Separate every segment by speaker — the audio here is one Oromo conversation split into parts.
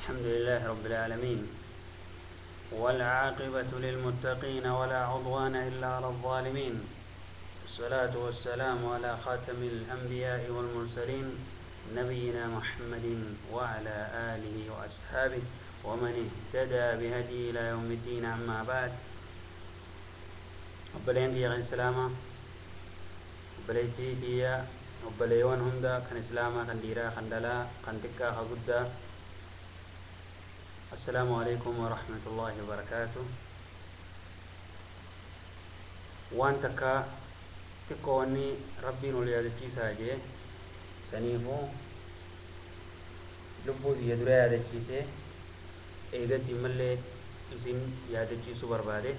Speaker 1: الحمد لله رب العالمين، والعاقبة للمتقين ولا عدوان إلا على الظالمين، الصلاة والسلام على خاتم الأنبياء والمرسلين نبينا محمد وعلى آله وأصحابه ومن اهتدى بهديه إلى يوم الدين. أما بعد، obboleen kiyya kan islaamaa, obboleettii tiyya, obboleewwan hunda kan islaamaa, kan dhiiraa, kan dhalaa, kan xiqqaa, kan guddaa, assalaamu alaikum warahmatullaahi wabarakaatu. Waan takka xiqqoo wanni rabbiin ol yaadachiisaa jee saniifuu lubbuu tiyya dura yaadachiisee eegasii mallee isin yaadachiisuu barbaade.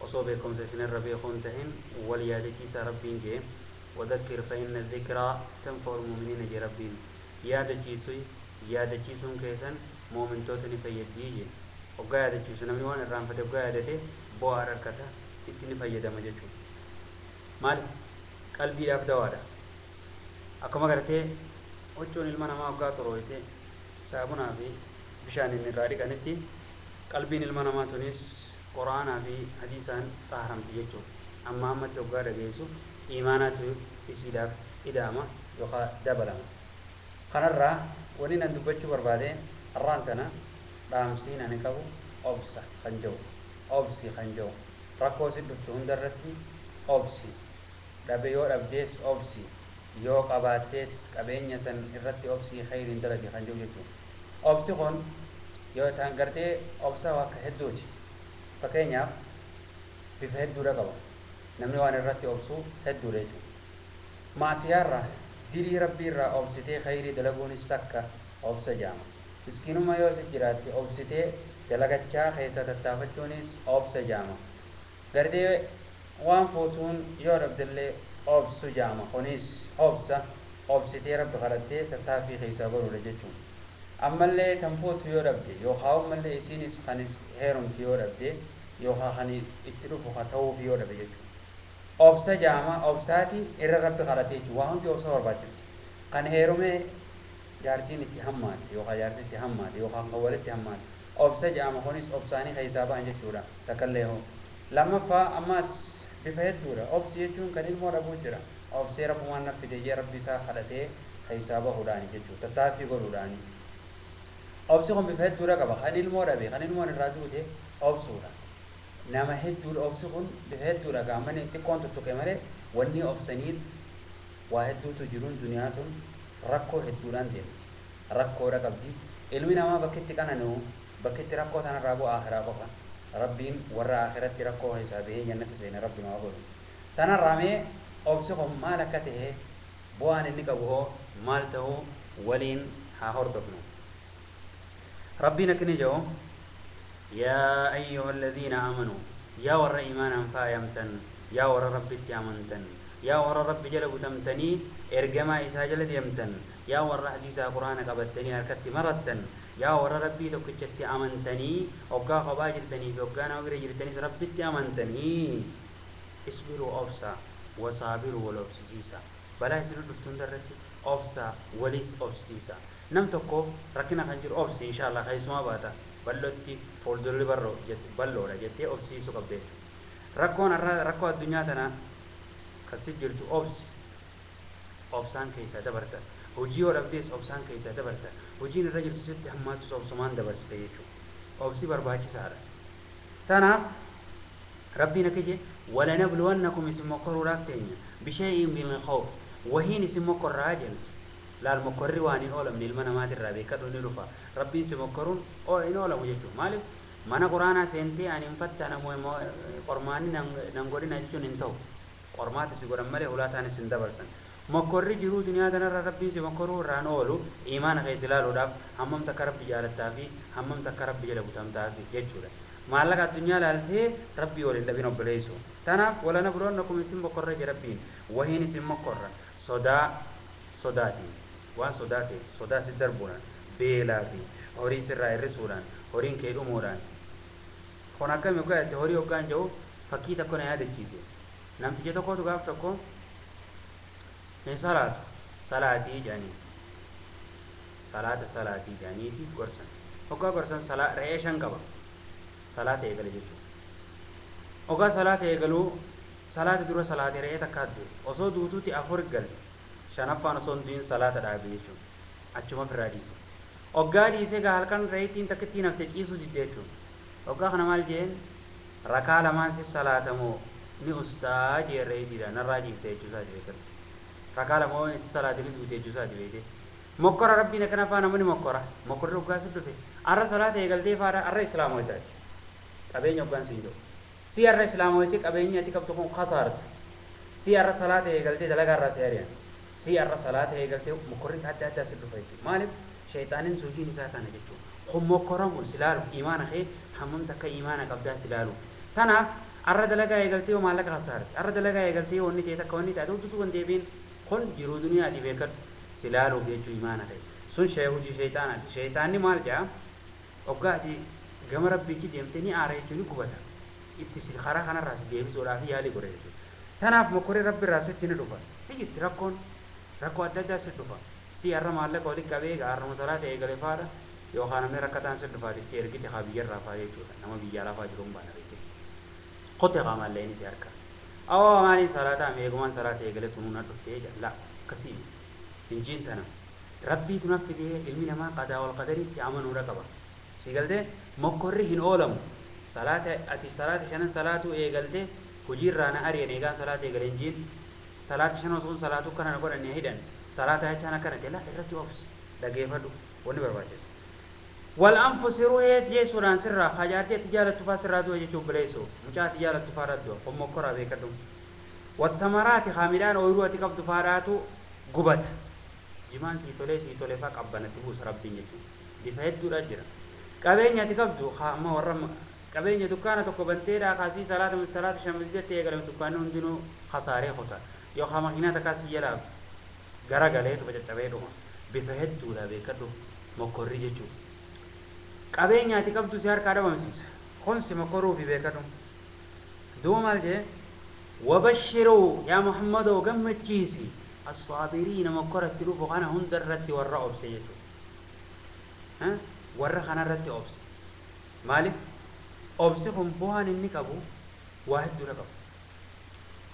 Speaker 1: Osoo beekumsa isinirra beekuu hin tahin wal yaadachiisaa rabbiin jee, وذكر فإن الذكرى تنفع المؤمنين jee rabbiin. Yaadachiisu, yaadachiisuun keessan muumintoota ni fayyaddi jee. Hoggaa yaadachiisu namni waan irraanfate hoggaa yaadate bu'aa argata, itti ni fayyadama jechuudha. Maaliif? Qalbiidhaaf dawaadha. Akkuma gartee huccuun ilma namaa hoggaa xurooyte saabunaa fi bishaaniin irraa dhiqanitti, qalbiin ilma namaa tunis quraanaa fi hadiisaan xaharamti jechuudha. Amma ammatti hoggaa dhageessu imaanaatu isiidhaaf ida'ama yookaan dabalama. Kanarraa wani nan dubbachuu barbaade har'aan tana, dhaamsiin ani qabu obsa kan jedhu, obsi kan jedhu. Rakkoo si dhuftu hundarratti obsi. Dhabe yoo dhabdees obsi, yoo qabaattees qabeenya san irratti obsii, khayriin dalagi kan jedhu jechuudha. Obsi kun yoo ta'an gartee obsa akka hedduuti. Fakkeenyaaf bifa hedduudha qaba. Namni waan irratti obsu hedduudha jechuudha. Maasiyaarraa, dilii rabbii irraa obsitee khayrii dalaguunis takka obsa jaama. Miskiinummaa yoo si jiraatte obsitee dalagachaa keessa tattaafachuunis obsa jaama. Gartee waan fuutuun yoo dhabdellee obsu jaama. Kunis obsa, obsitee rabbi kadhattee tattaaffii keessaa godhuudha jechuudha. Ammallee tan fuutu yoo dhabde, yookaan ammallee isiinis kanis heerumti yoo dhabde, yookaan kan itti dhufu haa ta'uuf yoo dhabe jechuudha. Obsa jaama, obsaati irra rabbi kadhatee jechuudha. Waa hundi obsa barbaachifti. Kan heerumee jaartiin itti hammaate yookaan jaarsi itti hammaate yookaan kan walitti hammaate obsa jaama. Kunis obsaanii keessaa ba'an jechuudha. Takkallee hoo. Lammaffaa ammas bifa hedduudha. Obsi jechuun kan ilmoo dhabuu jira. Obsee rabbumaan na fide jee rabbi isaa kadhatee keessaa bahuudhaani jechuudha. Tattaaffii godhuudhaani. Obsi kun bifa hedduudha qaba. Kan ilmoo dhabe, kan ilmoon irraa duute obsuudha. Nama hedduudha, obsi kun bifa hedduudha. Gaamani xiqqoon tuttuqe malee wanni obsaniif waa hedduutu jiruun duniyaa tun rakkoo hedduudhaan deemti. Rakkoodha qabdi. Ilmi namaa bakki itti qanani'u, bakki itti rakkoo tanarraa bu'u akhiraa qofa. Rabbiin warra akhiratti rakkoo keessaa bahee jannata seene rabbi nama godhu. Tanarraa mee obsi kun maal akka ta'e, bu'aan inni qabu hoo maal ta'uu waliin haa hordofnu. Rabbiin akkini jedhu: يا أيها الذين آمنوا، yaa warra iimaanaan faayamtan, yaa warra rabbitti amantan, yaa warra rabbi jala butamtanii ergamaa isaa jala deemtan, yaa warra hadiisaa quraana qabattanii harkatti marattan, yaa warra rabbii tokkichatti amantanii hoggaa kophaa jirtanii fi hoggaa nama bira jirtanis rabbitti amantanii, اصبروا obsa، وصابروا wal obsisiisa. Balaa isin dhuftu hundarratti obsa, waliis obsisiisa. Nam tokko rakkina kan jiru obsi, inshallah keessumaa baata, bal'ootti fuuldurri barroo bal'oodha jettee obsiisuu qabda jechuudha. Rakkoon har'a rakkoo addunyaa tana kan si jirtu obsi. Obsaan keessaa dabarta. Hojii yoo dhabdees obsaan keessaa dabarta. Hojiin irra jirtu sitti hammaattus obsumaan dabarsite jechuudha. Obsi barbaachisaadha. Tanaaf rabbiin akka jee: ولنبلونكم isin mokkoruudhaaf teenya، بشيء من الخوف wahiin isin mokkorraa jedhamti. Laal, mokkorri waan hin oolamne ilma namaatirraa beekadhu, ni dhufa. Rabbiin si mokkoruun hin oolamu jechuudha. Maaliif? Mana quraanaa seentee ani hin fattanamu, qormaanni nan godhina jechuun hin ta'u. Qormaata si godhan malee ulaa taanis hin dabarsan. Mokkorri jiruu duniyaa tanarra rabbiin si mokkoruu irraan oolu imaana keessa ilaaluudhaaf, hammam takka rabbi jaalattaa fi hammam takka rabbi jala butamtaa fi jechuudha. Maallaqa addunyaa ilaaltee rabbii waliin dhabin, obboleessu. Tanaaf ولنبلونكم isin mokkorra je rabbiin. Wahiin isin mokkorra sodaa, sodaatiin, waan sodaa ta'e sodaa si darbuudhaan, beelaa fi horii sirraa hir'isuudhaan, horiin kee dhumuudhaan. Kun akkami hoggaa jette, horii hoggaan jedhu fakkii tokko na yaadachiise. Namticha tokkotu gaaf tokko hin salaatu, salaatii jedhanii. Salaata salaatii jaaniiti gorsan. Hoggaa gorsan re'ee 5 qaba. Salaata eegale jechuudha. Hoggaa salaata eegaluu salaata dura salaatee re'ee takka du'e. Osoo duutuutti 4 galte. 5ffaan osoo hin du'in salaata dhaabe jechuudha. Achuma ofirraa dhiise. Hoggaa dhiisee gaa halkan re'eettiin takka ittiin hafte ciisuu didde jechuudha. Hoggaa kana maal jeen rakaa lamaan si salaatamoo ni ustaa jee re'eetiidha narraa ciifte jechuusaati beekadhu. Rakaa lama itti salaatanii duute jechuusaati beekte. Mokkora rabbiin akkana faa namni mokkora. Mokkorri hoggaa si dhufe. Arra salaata eegaltee faadha arra islaamoytaati. Qabeenya hoggaan siin jiru. Si arra islaamoyti qabeenya ati qabdu kun kasaartu. Si arra salaata eegaltee dalagaa irraa si ari'an. Si arra salaata eegaltee mokkorri adda addaa si dhufa jechuudha. Maaliif shayxaaniin hojiin isaa tana jechuudha. Kun mokkoramu si laaluuf imaana kee hammam takka imaana qabdaa si laaluuf. Tanaaf arra dalagaa eegaltee yoo maallaqa kasaarte. Arra dalagaa eegaltee yoo wanni ta'e takka wanni taate hundi kan deebiin kun jiruu duniyaati beekadhu. Si laaluuf jechuu imaana kee. Sun hojii shayxaanaati. Shayxaanni maal jedhaa? Hoggaa ati gama rabbiitti deemtee ni aara jechuun ni gubata. Itti si karaa kanarraa si deebisuudhaaf yaalii godha jechuudha. Tanaaf mokkorri rabbi irraa sitti ni dhufa. Ni jirti rakkoon rakkoo adda addaa si dhufa. Si har'a maallaqa walitti qabee har'uma salaata eegale faadha yookaan namni rakkataan si dhufa itti ergite haa biyyarraa faa jechuudha. Nama biyya alaa jiru hin baana beekte. Qote haa maalleen si harka. Awwa maaliin salaataa eegumaan salaata eegale tunuu na dhuftee jira. La akkasii injiin tana. Rabbiitu na fidee ilmi namaa qadaa wal qadariitti amanuudha qaba. Si galtee mokkorri hin oolamu. Salaata ati salaata 5 salaatuu eegaltee hojiirraa na ari'an eegaan salaata eegale injiin salaata 5 osoo salaatuu kana na godhan hidhan salaata jechaan akkana ta'e laa irratti obsi dhageeffadhu wanni barbaachisa. Wal anfusi ruhee jechuudhaan sirraa hajaartii ati jaalattu faa sirraa du'a jechuun bileessu mucaa ati jaalattu faa irraa du'a kun mokkoraa beekadhu. Wattamaraati haamidhaan ooyiruu ati qabdu faadhaatu gubata. Jimaan sii tolee faa qabbanatti buusa rabbiin jechuudha. Bifa hedduudha jira. Qabeenya ati qabdu amma warra qabeenya dukkaana tokko banteedhaa kaasii salaata 5 jettee eegalame dukkaanni hundinuu kasaaree kuta. Yookaan makiinaa takkaa si jalaa garagaleetu caccabee dhuma. Bifa hedduudha beekadhu mokkorri jechuudha. Qabeenya ati qabdu si harkaa dhabamsiisa. Kun si mokkoruu fi beekadhu. Duuba maal jee? Wabashiruu yaa Muhammadoo gammachiisi. Assaabiriina mokkoratti dhufu kana hundarratti warra obse jechuudha. Warra kanarratti obse. Maaliif? Obsi kun bu'aan inni qabu waa hedduudha qabu.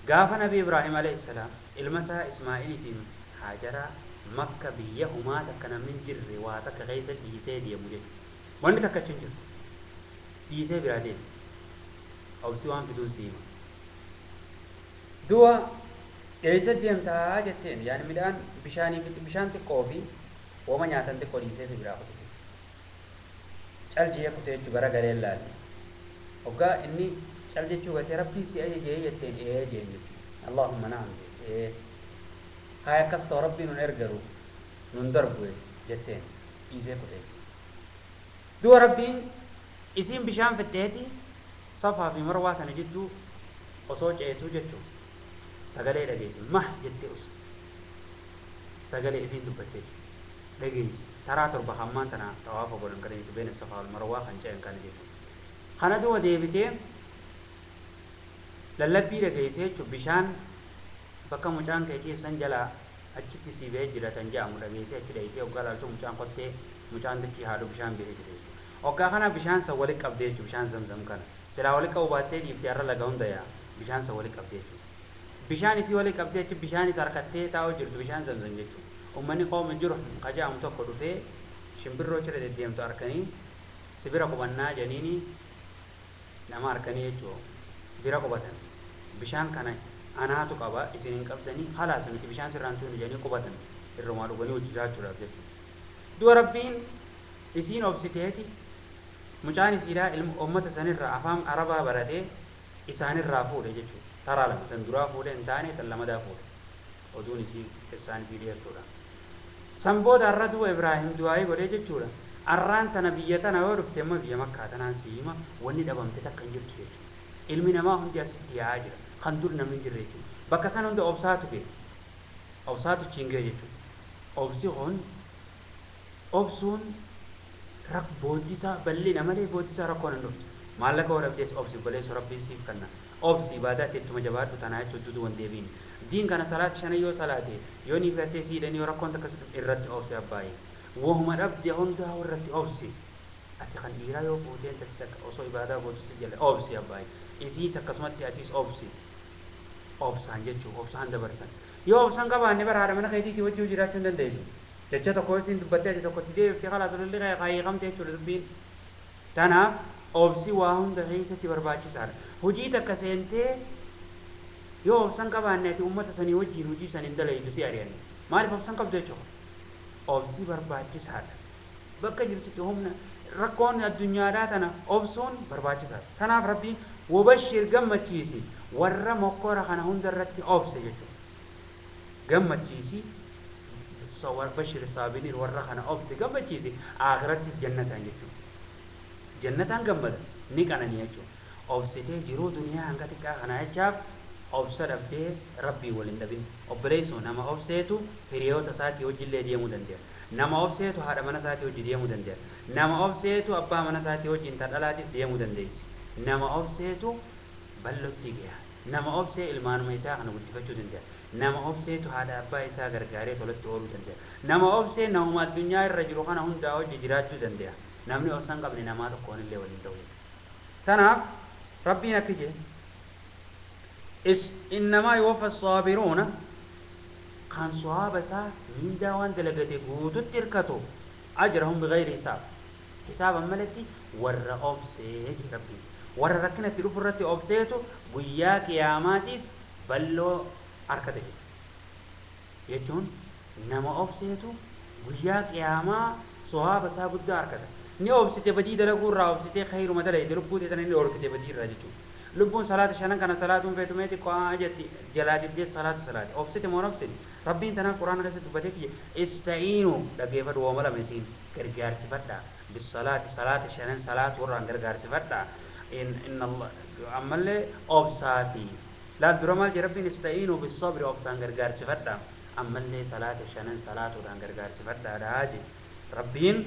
Speaker 1: Gaafa Nabi Ibraahim alayhi salaam ilma isaa Ismaa'iliitiin Haajaraa Makka biyya humaa takka namni hin jirre waa takka keessa dhiisee deemu jechuudha. Wanni takka achi hin jirtu. Dhiisee biraa deema. Obsi waan fiduun si hima. Du'a eessa deemtaa jetteen yaani midhaan bishaanii bishaan xiqqoo fi wooma nyaatan xiqqoo dhiisee biraa kute. Cal jee kute jechuu gara galee laalle. Hoggaa inni cal jechuu gatee rabbii si ajajee jetteen ee jeen jechuudha. Allahumma naam jee ee. Haa akkas ta'u rabbii nun ergaru nun darbu jetteen dhiisee kute jechuudha. Du'a rabbiin isiin bishaan fitteeti Safaa fi Marwaa tana jidduu osoo ceetuu jechuudha. Sagalee dhageessi mah jettee uste. Sagalee ifiin dubbattee dhageessi. Taraa 7 hammaan tana xawaafa godhan kana jechuudha. Beena Safaa wal Marwaa kan ce'an kana jechuudha. Kana du'a deebitee lallabbii dhageessee jechuudha. Bishaan bakka mucaan kee ciisan jalaa achitti si ba'ee jira tan jedhamu dhageessee achi dhayitee hoggaa laaltu mucaan qottee mucaan dachii haadhu bishaan ba'ee jira jechuudha. Hoggaa kana bishaan san walitti qabdee jechuudha. Bishaan zamzam kana. Silaa walitti qabu baattee dhiiftee har'a laga hunda yaa bishaan san walitti qabdee jechuudha. Bishaan isii walitti qabdee achi bishaan isa harkattee taa'u jirtu bishaan zamzam jechuudha. Uummanni qooma jiru qaja'amu tokko dhufee shimbirroo cira deddeemtu harkanii sibira qubannaa janiini nama harkanii jechuudha. Bira qubatan. Bishaan kana anaatu qaba isin hin qabdanii halaas nuti bishaan sirraan tuunu jedhanii qubatan irrumaa dhuganii hojjechaachuudhaaf jechuudha. Du'a rabbiin isiin obsiteeti mucaan isiidhaa ilma uummata sanirraa afaan arabaa baratee isaanirraa fuudhe jechuudha. Taraa lama tan duraa fuudhe hin taane tan lamadaa fuudhe. Oduun isii qissaan isii dheertuudha. San booda har'a du'a Ibraahim du'aayii godhee jechuudha. Arraan tana biyya tana yoo dhufte amma biyya Makkaa tanaan si hima wanni dhabamte takka hin jirtu jechuudha. Ilmi namaa hundi asitti yaa'aa jira. Kan dur namni hin jirre jechuudha. Bakka san hunda obsaatu ga'e. Obsaatu chiingee jechuudha. Obsi kun obsuun booddisaa bal'ina malee booddisaa rakkoon hin dhuftu. Maallaqa yoo dhabdees obsi obboleessa rabbiin siif kenna. Obsi ibaadaatti ittuma jabaadhu tanaa jechuun dudu waan deebiin. Diin kana salaata 5 yoo salaate yoo ni filattee siidhanii yoo rakkoon takka irratti obsi abbaayee. Wahuma dhabde hundaa irratti obsi. Ati kan dhiiraa yoo fuutee intalti takka osoo ibaadaa gootu si jala obsi abbaayi. Isiis akkasumatti atiis obsi. Obsaan jechuun obsaan dabarsan. Yoo obsaan qabaanne bara haadha mana keetiitii wajjin jiraachuu hin dandeessu. Jecha tokko isiin dubbattee ati tokkotti deebiftee khalaas lolli kaayyifamte jechuudha dubbiin. Tanaaf obsi waa hunda keessatti barbaachisaadha. Hojii takka seentee yoo obsan qabaanne ati uummata sanii wajjin hojii san hin dalaytu si ari'anne. Maaliif obsan qabdu jechuudha? Obsi barbaachisaadha. Bakka jirtutti humna rakkoon addunyaadhaa tana obsuun barbaachisaadha. Kanaaf Rabbiin wabashir gammachiisi warra mokkora kana hunda irratti obse jechuudha. Gammachiisi bashir saabiniin warra kana obse gammachiisi akhirattis jannataan jechuudha. Jannataan gammada ni qananii jechuudha. Obsitee jiruu duniyaa hanga xiqqaa kana jechaaf obsa dhabdee rabbii waliin dhabin. Obboleessoo nama obseetu hiriyoota isaatii wajjillee deemuu danda'a. Nama obseetu haadha mana isaatii wajji deemuu danda'a. Nama obseetu abbaa mana isaatii wajjin dhalaatiis deemuu dandeessi. Nama obseetu bal'ootti gaha. Nama obsee ilmaanuma isaa kana guddifachuu danda'a. Nama obseetu haadha abbaa isaa gargaaree tolatti ooluu danda'a. Nama obsee namuma addunyaa irra jiru kana hundaa wajji jiraachuu danda'a. Namni obsa hin qabne namaa tokkoon illee waliin ta'u. Tanaaf Rabbiin akka jedhe innamaa yuwaffa saabiruuna kan sawaaba isaa mindaa waan dalagate guututti hirkatu ajrahum bighayri hisaab. Hisaaban malatti warra obsee jedhe Rabbiin. Warra rakkina itti dhufu irratti obseetu guyyaa qiyaamaatis balloo harkata jechuudha. Jechuun nama obseetu guyyaa qiyaamaa sawaaba isaa guddaa harkata. Ni obsite badii dalaguu irraa obsitee khayruma dalayte lubbuu teetan inni dhorkite badii irraa jechuudha. Lubbuun salaata shanan kana salaatuun feetu meeti qo'aa jetti jalaa diddee salaata salaate obsite moo obsite. Rabbiin tanaaf quraana keessatti dubbatee kiyya ista'iinu dhaggeeffadhu wooma lama isiin gargaarsifadhaa bisalaati salaata shanan salaatu irraan gargaarsifadhaa inna ammallee obsaafi laal dura maal jedhe Rabbiin ista'iinu bisabri obsaan gargaarsifadhaa ammallee salaata shanan salaatuudhaan gargaarsifadhaadhaa jedhe Rabbiin.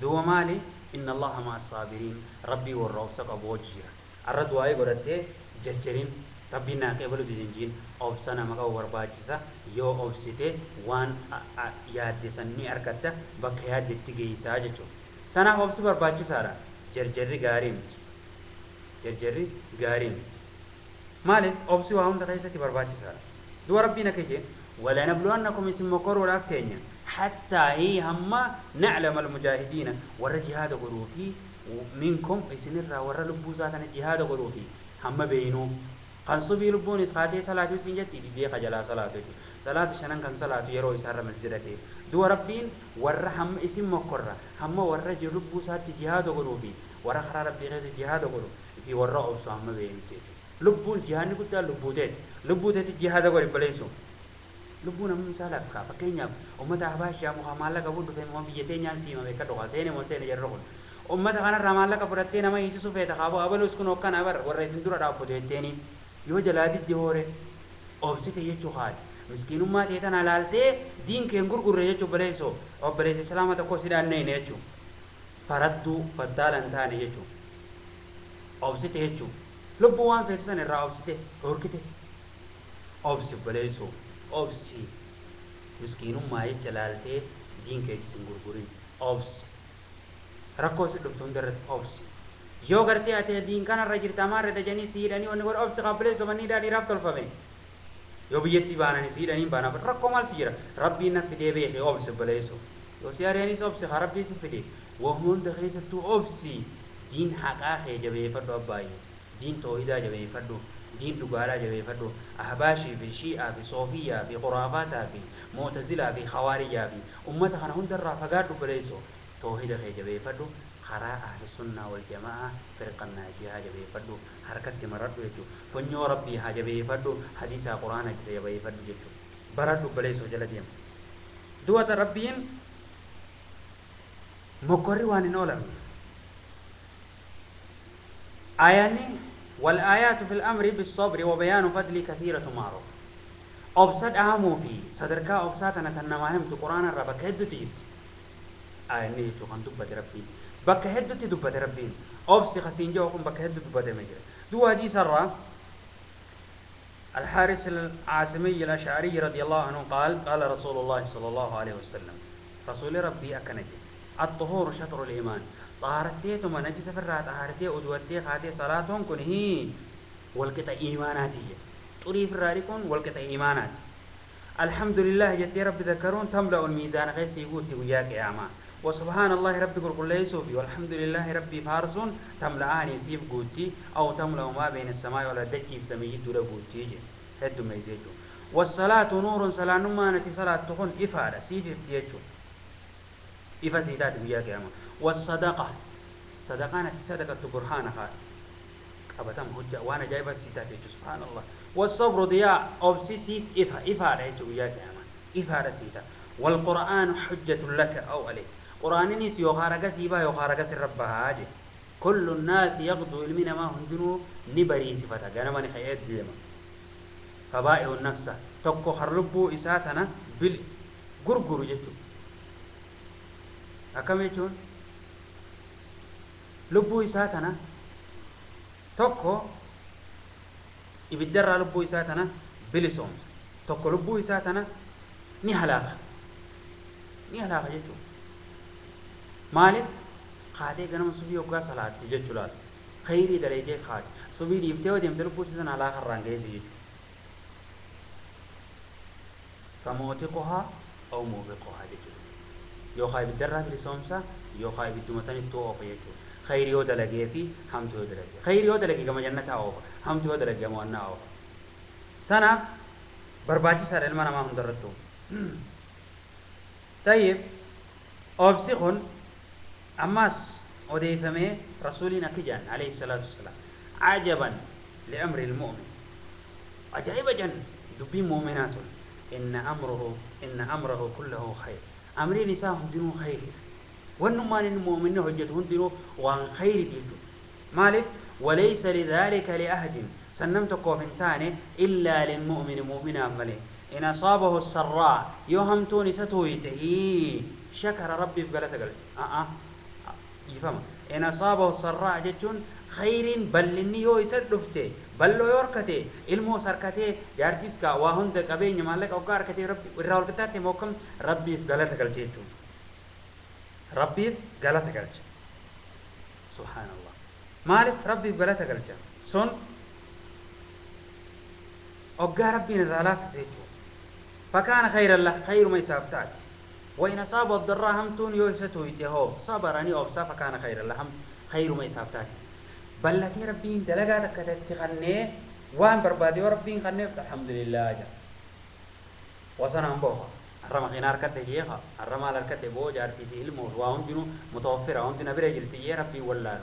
Speaker 1: Duuba maali inna Allaha ma'a saabiriin Rabbii warra obsa qabu wajji jira. Arra du'aa'ii godhattee jarjariin Rabbiin naa qeebalu didinjiin obsa nama qabu barbaachisa. Yoo obsite waan yaadde san ni argatta bakka yaaddetti geessaa jechuudha. Tanaaf obsi barbaachisaadha. Jarjarri gaarii miti. Jarjarri gaarii miti. Maaliif obsi waa hunda keessatti barbaachisaadha. Duuba Rabbiin akka jedhe walanabluwannakum isin mokoruudhaaf teenya حتى هي هما نعلم المجاهدين ور جهاد غروفي منكم إسنرا ور لبوزاتنا جهاد غروفي هم بينو قنصبي لبون إسقاطي صلاة سنجتي دي خجلا صلاة صلاة شنن كان صلاة يرو إسار مسجدته دو ربين ور هم اسم مقرة هم ور لبوزات جهاد غروفي ور خرا ربي غز جهاد غرو في ور أبص هم بينو لبون جهاد قلت لبوتات لبوتات جهاد غري بليسو lubbuun amma misaalaaf kaa fakkeenyaaf uummata Habashaa muka maallaqa fuudhu fe'e biyya teenyaan siima beeka dhoka seene moo seene jarri kun uummata kanarraa maallaqa fudhattee nama hiisisu feeta kaaboo abaluus kun hokkana bar warra isin dura dhaabbatu jetteeni yoo jalaa diddi hoore obsite jechuu haati miskiinummaa ta'e tana laaltee diin keen gurgurre jechuu obboleessoo obboleessa islaama tokko si dhaanneen jechuu faradduu fattaala hin taane jechuu obsite jechuu lubbuu waan feetu san irraa obsite dhorkite obsi obboleessoo obsi miskiinummaa jecha laaltee diin keetis hin gurgurin obsi rakkoo si dhuftu hunda irratti obsi yoo gartee ati diin kanarra jirta amaarra dajanii si hidhanii wanni godha obsi qabbileessoo manni hidhaa dhiiraaf tolfame yoo biyyatti baananii si hidhanii baanaaf rakkoo maaltu jira rabbiin na fidee beekee obsi obboleessoo yoo si ari'anis obsi haa rabbii si fide waa hunda keessattuu obsi diin haqaa kee jabeeffadhu abbaayye diin toohidaa jabeeffadhu diin dhugaadhaa jabeeffadhu ahbaashii fi shii'aa fi soofiyyaa fi khuraafaataa fi mu'tazilaa fi khawaarijaa fi ummata kana hundarraa fagaadhu obboleessoo toohida kee jabeeffadhu karaa ahli sunnaa wal jamaa firqa naajiyaa jabeeffadhu harkatti maradhu jechuudha funyoo rabbii haa jabeeffadhu hadiisaa quraana jabeeffadhu jechuudha baradhu obboleessoo jala deema duwata rabbiin mokorri waan hin oolamne aayaanni والآيات في الأمر بالصبر وبيان فضل كثيرة معروف. أبسط أهمه في صدرك أبسطنا تنماهم القرآن الرب كهدو تجرت. آية نيجو خن دبة ربي. بك هدو تدبة ربي. أبسط خسين جوكم بك هدو دبة مجرى. دو حديث الرا الحارث العاصمي الأشعري رضي الله عنه قال قال رسول الله صلى الله عليه وسلم رسول ربي أكنجي الطهور شطر الإيمان طهارتي ثم نجس في الرات طهارتي أدوتي خاتي صلاتهم كن هي والقطع إيماناتي طري في الراريكون والقطع إيمانات الحمد لله جتي رب ذكرون تملأ الميزان غيس يقول وياك يا ما وسبحان الله ربي قل ليس في والحمد لله ربي فارزون تملأني سيف قوتي أو تملأ ما بين السماء ولا دجي في سمي دولا قوتي هدو ما يزيجو والصلاة نور صلاة نمانة صلاة تكون إفادة سيف افتيجو إفا زيدات وياك يا ما والصدقة صدقة نتي صدقة برهان خال أبتم حجة وأنا جايبة سيتات سبحان الله والصبر ضياء أوبسي سيف إفا إفا رأيت وياك يا ما إفا رسيتا والقرآن حجة لك أو عليك قرآن نيس يخارج سيبا يخارج سرب هاجي كل الناس يغدو المنا ما هندنو نبري صفتا أنا ما نخيات ديما فبائع النفس تكو خرلبو إساتنا بال غرغر جتو أكم يجون لبو إساتنا tokko ibiddarraa lubbuu isaa tana bilisoomsa tokko lubbuu isaa tana ni halaaka jechuudha maaliif kaatee ganama subii hoggaa salaatti jechuu laata khayrii dalaydee kaate subii dhiiftee yoo deemte lubbuu isaa sana halaaka irraan geesse jechuudha famootiquhaa aw muubiquhaa jechuudha yookaan ibiddarraa bilisoomsa yookaan ibidduma sanittuu oofa jechuudha خير يو دلقي في حمد يو دلقي خير يو دلقي كما جنة أوفا حمد يو دلقي كما أنا أوفا تناف برباجي سار المنا ما هم درتو طيب أبسخون أماس أوديفمي رسولنا كجان عليه الصلاة والسلام عجبا لأمر المؤمن عجائب جن دبي مؤمنات إن أمره كله خير أمر نساء دينه خير والنمان المؤمن حجتهن دينه وان خير دينه مالف وليس لذلك لأحد سنمت كوفنتان إلا للمؤمن مؤمنا ملي إن أصابه السراء يوهمتوني ستويته شكر ربي في قلت يفهم إن أصابه السراء جتون خير بل إني يو يسدفته بل لو يركته إلمو سركته جارتيسكا وهند قبين مالك أو كاركته ربي الراول كتاتي موكم ربي في قلت قلت ربي في قلت قلت سبحان الله مالف ربي في قلت قلت سن أوجا ربي نرالاف سيتو فكان خير الله خير ما يسافتات وإن أصاب الضراء همتون يوستو يتهو صبرني أوبسا فكان خير الله هم خير ما يسافتات بل لكي ربي دلقاتك كتتغني وان بربادي وربي غني الحمد لله جا وصنا بوها الرما خينار كته جيها الرما لركته بو جارتي في علمه وهم دينو متوفرة هم دينا برجلتي يا ربي ولا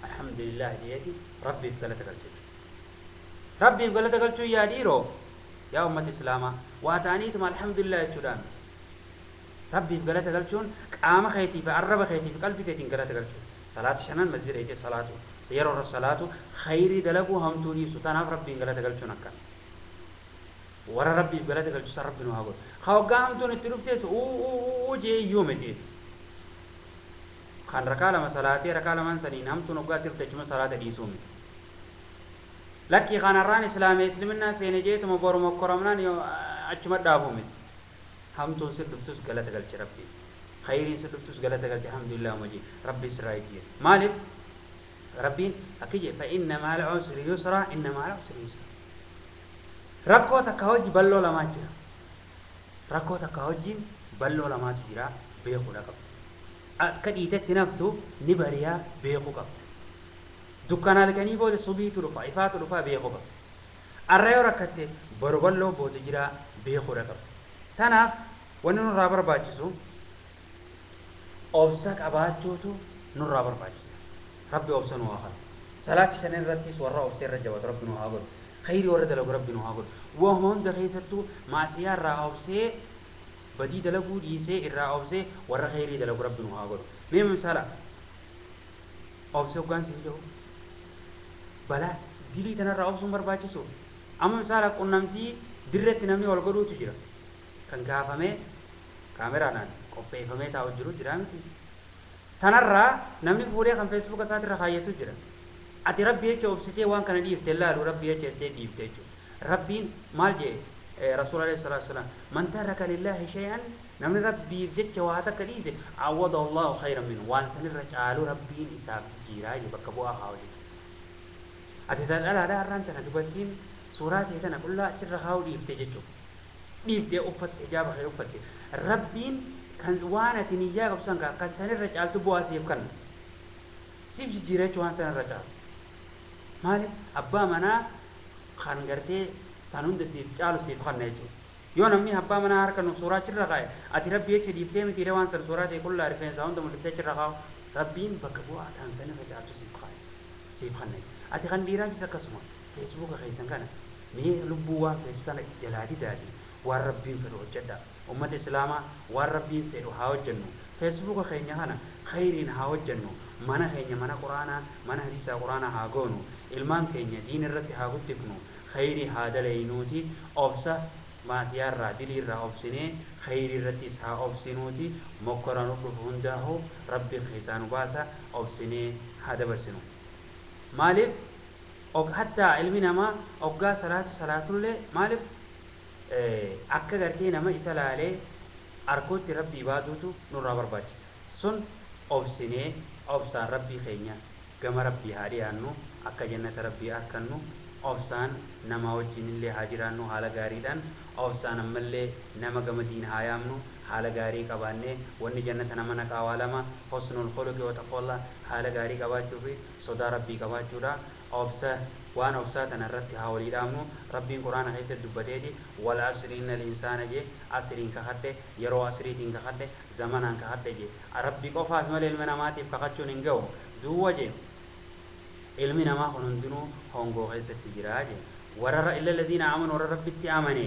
Speaker 1: الحمد لله ديتي ربي في قلتك الجد ربي في قلتك الجد يا ديرو يا أمة إسلاما وأتانيتم الحمد لله تشدان ربي في قلتك الجد قام خيتي في الرب خيتي في قلبي تيتين قلتك الجد صلاة شنان مسجد ايتي صلاة سيرو الصلاة خيري دلقو هم توني ستانا ربي في قلتك الجد نكا ورا ربي في قلتك الجد ربي نوهاقول خاوغا هم توني تلوفتيس أو أو أو جي يومتي خان ركالة مسلاتي ركالة من سنين هم تنوغا تلفتجم صلاة ديسومتي لكي خان الران إسلامي إسلامنا سينجيت مبور مكرمنا أجمد دابومتي هم تون سدفتوس غلط غلط ربي خيرين سدفتوس غلط غلط الحمد لله مجي ربي سرايجي مالك ربين أكيد فإن مع العسر يسرا إن مع العسر يسرا ركو تكهوج بلو لما جرا ركو تكهوج بلو لما جرا بيخو لقبت akka dhiitetti naftu ni bariyaa beekuu qabda. Dukkana halkanii booda subiitu dhufa, ifaatu dhufa beekuu qabda. Arra yoo rakkatte borballoo booda jira beekuudha qabda. Tanaaf wanni nurraa barbaachisu obsa qabaachuutu nurraa barbaachisa. Rabbi obsa nu haa kennu. Salaati shanan irrattis warra obsa irra jabaatu Rabbi nu haa godhu. Khayrii warra dalagu Rabbi nu haa godhu. Waanuma hunda keessattuu maasiyaa irraa obsee badii dalaguu dhiisee irraa obsee warra khayrii dalagu Rabbi nu haa godhu. Mee misaala obsee hoggaan siif jiru balaa dilii tanarraa obsuun barbaachisu. Amma misaala qunnamtii dirreetti namni wal godhuutu jira. Kan gaafamee kaameraadhaan qopheeffamee taa'u jiru jira miti. Tanarraa namni fuudhee kan feesbuuka isaatirra kaayyatu jira. Ati Rabbi jecha obsitee waan kana dhiifte laalu Rabbi jecha jettee dhiifte jechuudha. Rabbiin maal jee رسول الله صلى الله عليه وسلم من ترك لله شيئا نمن ربي جتش وهاتك ديزه عوض الله خيرا منه وان سنر چالو ربي إساب جيراجي بكبوا خاوجي أتتال ألا لا رانتنا دبتين سورات هتنا كلها أشر خاو ديفت جتشو ديفت أفت إجابة خير أفت ربين كان وانا تنيا قبسان كان سنر چالو تبوا سيف كان سيف جيراجي وان سنر چالو مالك أبا منا خان قرتي سانوند سيف چالو سيف خان نيجو yoo namni abbaa manaa harka nuuf suuraa achirra kaa'e ati rabbi jecha dhiiftee miti waan san suuraa ta'e qullaa rifeensa hunda mul'iftee achirra kaa'u rabbiin bakka bu'aa ta'an san irra caaltu siif kaa'e siif kanne ati kan dhiiraatis akkasuma feesbuuka keessan kana mee lubbuu waan feetu tana jalaa didaati waan rabbiin fedhu hojjedha ummata islaamaa waan rabbiin fedhu haa hojjennu feesbuuka keenya kana khayriin haa hojjennu mana keenya mana quraanaa mana hadiisaa quraanaa haa goonu ilmaan keenya diin irratti haa guddifnu khayrii haa dalaynuuti obsa maasiyaarraa diliirraa obsinee khayrii irrattis haa obsinuuti mokkora nu dhufu hundaahu rabbi keessaa nu baasa obsinee haa dabarsinu maaliif hattaa ilmi namaa oggaa salaatu salaatullee maaliif akka gartee nama isa laalee arkootti rabbii baaduutu nurraa barbaachisa sun obsinee obsaan rabbii keenya gama rabbii haa dhiyaannu akka jannata rabbii arkannu obsaan nama wajjin illee haa jiraannu haala gaariidhaan obsaan ammallee nama gama diin haa yaamnu haala gaarii qabaannee wanni jannata nama naqaa waa lama husnul khuluqi wa taqwallah haala gaarii qabaachuu fi sodaa rabbii qabaachuudha obsa waan obsaa tana irratti haa walii dhaamnu rabbiin quraana keessatti dubbateeti wal asri innal insaana jee asriin kakadhe yeroo asriitiin kakadhe zamanaan kakadhe jee rabbi qofaaf malee ilma namaatiif kakachuun hin ga'u duwwa jee ilmi namaa kun hundinuu hongoo keessatti jira jee warra illa alladhiina amanu warra rabbitti amane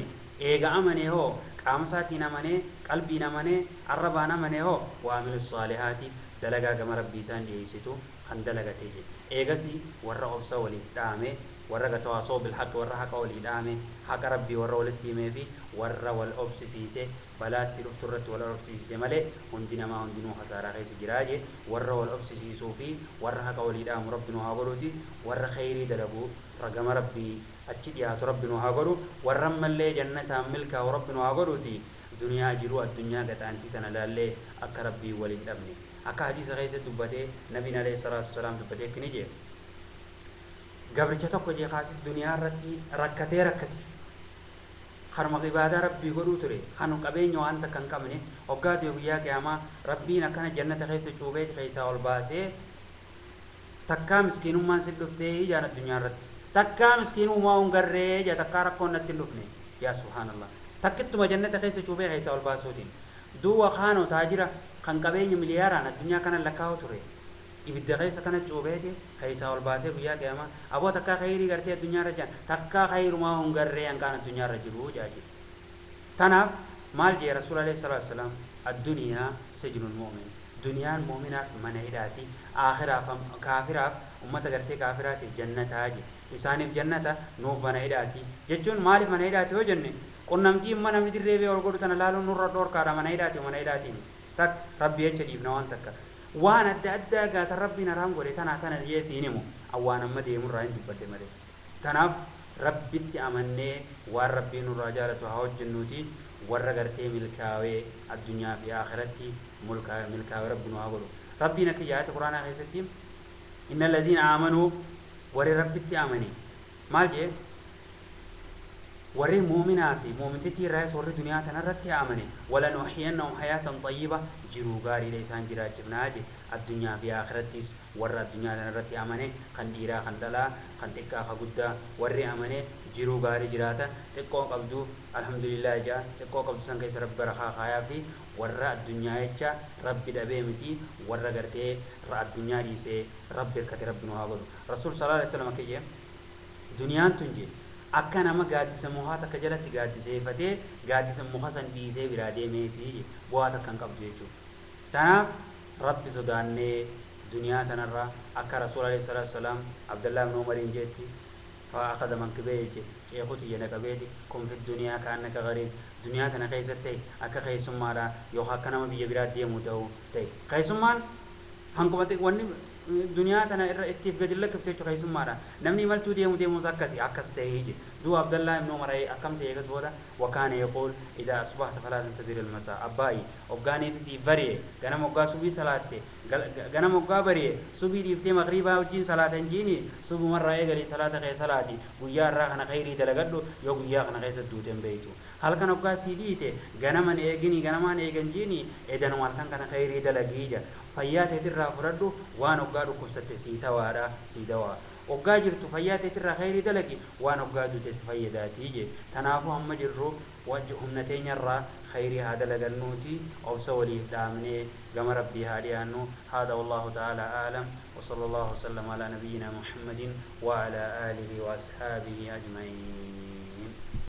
Speaker 1: eega amane hoo qaama isaatiin amanee qalbiin amanee arrabaan amanee hoo waamilu saalihaati dalagaa gama rabbii isaan dhiyeessitu kan dalagatee jee eegasii warra obsa waliif dhaame warra gatawaasoo bilhaq warra haqa walii dhaame haqa rabbii warra walitti himee fi warra wal obsisiise balaatti dhuftu irratti wal obsisiise malee hundi namaa hundinuu hasaaraa keessa jiraa jee warra wal obsisiisuu fi warra haqa walii dhaamu rabbi nu haa godhuuti warra khayrii dalagu ragama rabbii achi dhiyaatu rabbi nu haa godhu warra ammallee jannataan milkaa'u rabbi nu haa godhuuti duniyaa jiru addunyaa gaxaantii tana laallee akka rabbii waliin dhabne akka hadiisa keessa dubbatee nabiin alayhi salaatu wasalaam dubbatee akkini jee gabricha tokko jee kaasit duniyaa irratti rakkatee rakkate kanuma ibaadaa rabbii godhuu ture kanu qabeenya waan takka hin qabne hoggaa ta'e guyyaa qiyaamaa rabbiin akkana jannata keessa cuubee keessaa ol baasee takkaa miskiinummaan si dhuftee ijaan addunyaa irratti takkaa miskiinummaa hin garree jaa takkaa rakkoon natti hin dhufne yaa subhaanallah takkittuma jannata keessa cuubee keessaa ol baasuutiin duwwa kaanoo taajira kan qabeenya miliyaaraan addunyaa kana lakkaa'u ture ibidda keessa kana cuubeeti keessaa ol baasee guyyaa qiyaamaa aboo takkaa khayrii gartee addunyaa irra jiran takkaa khayrumaa hin garree hanqaan addunyaa irra jiru jaa tanaaf maal jee rasuul alayhi salaatu wasalaam addunyaa sijnul mu'min duniyaan mu'minaaf mana hidhaati aakhiraaf kaafiraaf ummata gartee kaafiraatiif jannataa je isaaniif jannata nuuf mana hidhaati jechuun maaliif mana hidhaati yoo jenne qunnamtii imma namni dirree bee ol godhu tana laaluun nurra dhoorkaadha mana hidhaati mana hidhaatiin tak rabbi jecha dhiifna waan takka waan adda addaa gaata rabbiin haraam godhe tanaa tana jee siin himu awwaan amma deemurraa hin dubbadde malee tanaaf rabbitti amannee waan rabbiin nurraa jaalatu haa hojjennuuti warra gartee milkaawee addunyaa fi akhiratti milkaawee rabbi nu haa godhu rabbiin akka jaayata quraanaa keessatti inna alladhiina aamanuu warri rabbitti amane maal jee warri muuminaa fi muumintittii irraayis warri duniyaa tanarratti amane walanuxiyannahum hayaatan xayyiba jiruu gaariidha isaan jiraachifnaa je addunyaa fi akhirattis warra addunyaa tanarratti amane kan dhiiraa kan dhalaa kan xiqqaa kan guddaa warri amane jiruu gaarii jiraata xiqqoo qabdu alhamdulillah jaa xiqqoo qabdu san keessa rabbi barakaa kaayaa fi warra addunyaa jecha rabbi dhabee miti warra gartee addunyaa dhiisee rabbi hirkate rabbi nu haa godhu rasuul sallallahu alaihi wasallam akka jee duniyaan tun jee akka nama gaaddisa mukaa takka jalatti gaaddiseeffatee gaaddisa muka san dhiisee biraa deemeeti bu'aa takka hin qabdu jechuudha. Tanaaf rabbi sodaannee duniyaa tanarraa akka rasuul alayhi salaatu wasalaam Abdallah ibn Umariin jeetti فأخذ منكبيه ceekuti jala qabeeti kun fi duniyaa kaannaka gariib duniyaa tana keessatti akka keessummaadha yookaan akka nama biyya biraa deemu ta'u ta'e keessummaan hankuma wanni duniyaa tana irra ittiif gadi lakkifte jechuudha keessummaadha namni imaltuu deemu deemuus akkasi akkas ta'ee jira Duuba Abdallaa ibnu Umar akkam ta'e eegas booda? Wakaana yaquul idaa asbahta falaa tantadir ilmasaa. Abbaayi, hoggaaniifi siif bari'e, ganama hoggaa subii salaatte, ganama hoggaa bari'e subii dhiiftee magriibaa wajjiin salaata hin jiini, subumarraa eegalii salaata kee salaati. Guyyaa irraa kana khayrii dalagadhu, yoo guyyaa kana keessa duute hin beeytu. Halkan hoggaa sii dhiite ganaman eegini, ganamaan eegan jiini, edanuma halkan kana khayrii dalagii ja. Fayyaa teetirraa fudhadhu, waan hoggaa dhukkubsatte sii tawaadha, sii dawaa. Hoggaa jirtu fayyaa teetirraa khayrii dalagi, waan hoggaa duute si fayyadaatii je. Tanaafuu hamma jirru humna teenyarraa khayrii haa dalagannuuti, obsa waliif dhaamnee gama Rabbii haa dhiyaannu. Haadha, wallahu ta'ala a'lam, wa sallallahu wasallam ala nabiyyina Muhammadin wa ala alihi wa ashaabihi ajma'iin.